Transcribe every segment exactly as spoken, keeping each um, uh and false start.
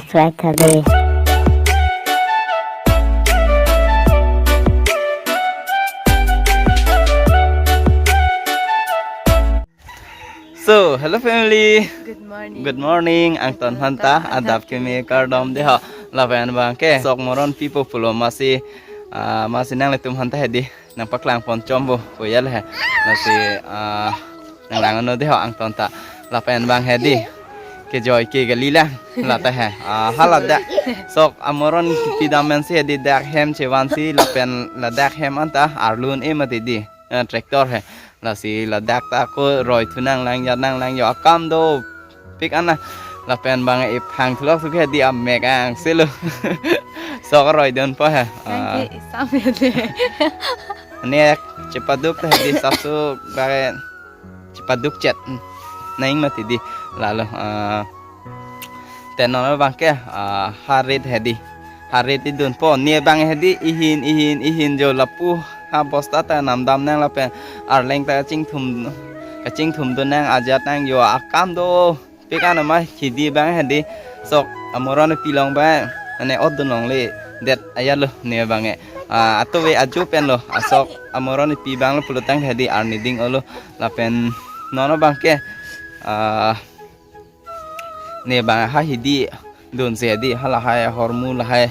Track kali. So, hello family. Good morning. Good morning. Angton aphanta adap keme kardom dei ho. Lapen abangke sok moronpipo pulo, masi, ah, masi nanglitum aphanta hedi nangpaklang pon chompo pu ya le he. Lasi, ah, nanglang-un-o dei ho angton ta. Lapen abang hedi kejoi ke kalilang lata he. Ah, hala dak sok amoron kipi dam pensi hedi dak hem chevansi lapen ladak hem anta arlu un-e mati dei. Eh, tractor he. Lasi ladak ta ako roi thu nanglang, jat nanglang, jo akam dopik an na. Lapen abang iphang thulok suke hedi amek angse lo. Sok roi dunpo he. Ah. Nangke isam ya dei. Nek chepaduk ta hedi sapso bare chepaduk chet. Nang mati dei lalo, ah, te non abangke, ah, harit hedi. Harit idunpo, ne abang hedi ihin, ihin, ihin jo lapu ha bosta ta namdam nang lapen arleng ta kachingthum, kachingthum dun nang, ajat nang jo akam dopik an ma hidi abang hedi sok amoronpi along abang ane ot dun longle det ya lo ne abang e. Ah, atovar ajo pen lo asok amoronpi abang lo pulotangte hedi arni ding-o lo lapen non abangke, ah, ne abang ha hidi dunsi hedi halahai ahormu lahai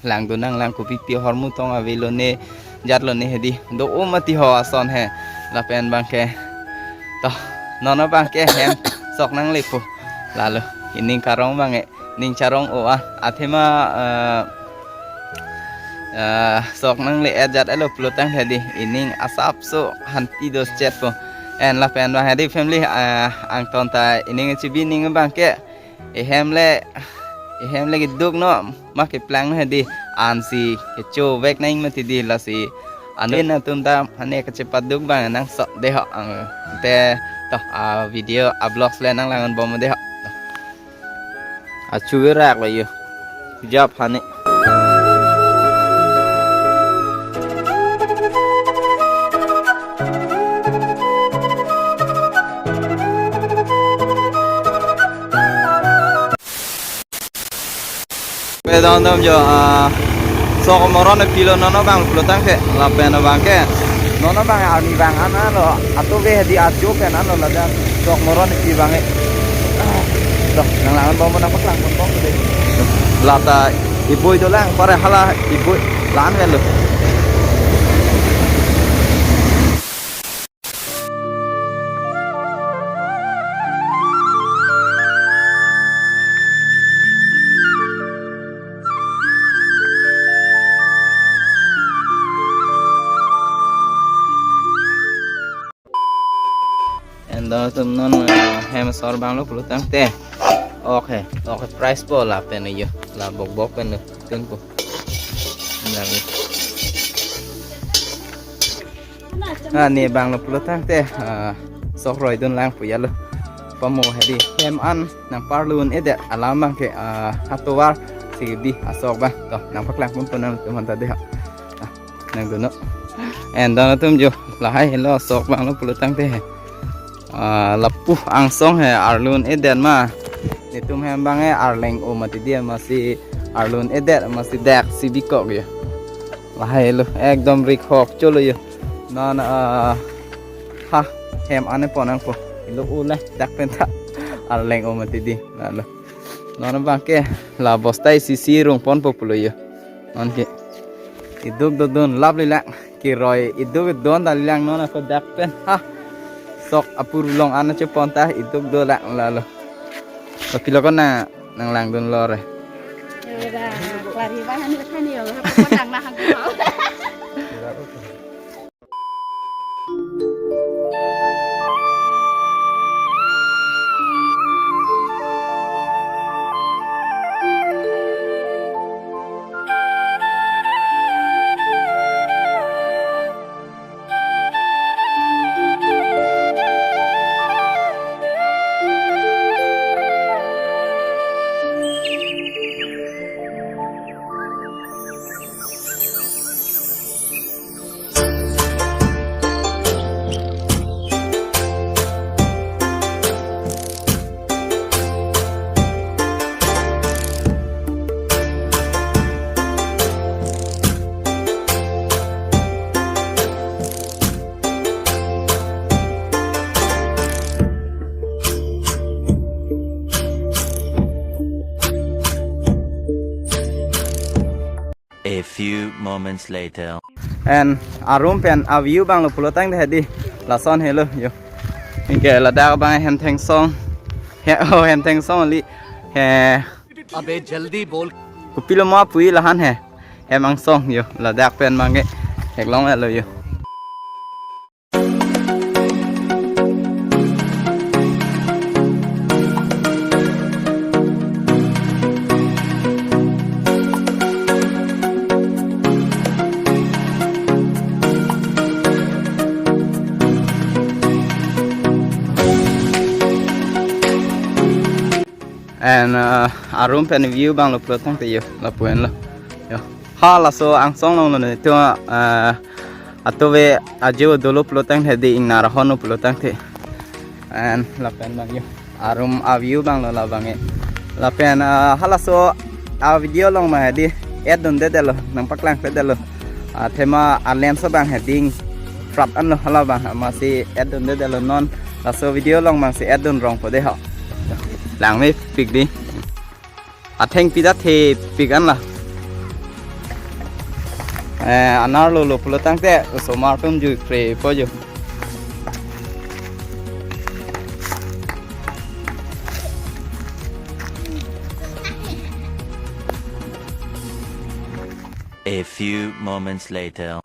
lang dun nanglang, kopipi ahormu tong avelo ne jat lo ne hedi do-o mati ho ason he. Lapen abangke to non abangke hem sok nangle pu lalo ining karong abang e. Ning charong-o a athema, eh, eh, sok nangle et jat elo pulotangte hedi ining asapso hanti do chet po. En lapen abang hedi family, eh, angton ta ining chibi ning abangke ihem le, ihem le keduk no ma keplang no hedi ansi kechovek nang mati dei lasi anu atum ta ane kachepaduk abang nang sok dei ho ang te to a video a vlogs le nanglang-un bom dei ho. Achu verak lo yo. Jap hane. Pe dondom jo, ah, sok moronpi lo non abang pulotangte lapen abangke non abang arni abang an lo atovar hedi ajo pen an lo ladak sok moronpi abang e. Dok nanglang-un bom nangpaklang pon bom dei. Lata iboi dolang pare hala iboi lan kan lo. Endo atum non, eh, hem asor abang lo pulotangte. Ok he, ok he price po lapen yo. La bokbok pen lo. Tun po. Nang. Ah, ne abang lo pulotangte, ah, sok roi dun lang pu ya lo. Pamo hedi hem an nangparlu un-edet alam abangke, ah, atovar si dei asok abang. To, nangpaklang pon pon nangtum aphanta dei ha. Ah, nang dun-o. En don atum jo, lahai helo sok abang lo pulotangte he. Ah, lapu angsong he arlu un-edet ma. Netum hem abang e arleng-o mati dei masi arlu un-edet masi dak si bikok ya. Lahai lo, ekdom rik hok cholo yo. Non, ah, ha, hem ane pon nangpo. Ilo ule, dak pen ta. Arleng-o mati dei, lalo. Non abangke, la bosta isi isi rung ponpo pulo yo. Non ke. Iduk dodun, lap lilang. Kiroi, iduk don ta lilang non ako dak pen. Ha. Sok apor along an chepon ta, iduk dolang lalo. Tapi lo kona nanglang dun lo re. Ya udah, kelar hiba han lekan yo, apa potang nah hangko. Few moments later. And arum pen a-view abang lo pulo tangte hedi, lason helo yo. Anke ladak abang hem thengsong. He, oh, hem thengsong li. He. अबे जल्दी बोल। Kopilo ma pu-i, lahan he. Hem angsong yo. Ladak pen abang ke theklonglo yo. And uh, arum pen view abang lo pulo tangte yo, lapu-an lo. Yo. Ha, laso angsong along lo ne to, uh, atove ajo dolo pulo tangte hedi, ingnar ahon lo pulo tangte. And lapen abang yo. Arum a-view abang lo labang e. Lapen uh, halaso a-video along ma hedi add dundedetlo, nangpaklang kledetlo. Athema a-lens abang hedi prap anlo, hala abang amatsi add dundedetlo non. Laso video along abangsi add dun rongpo de ho. Langmepik di. Athengpi ta thepik anlo. Eh, anerlo lo pulo tangte osomar atum juikrepo jo. A few moments later.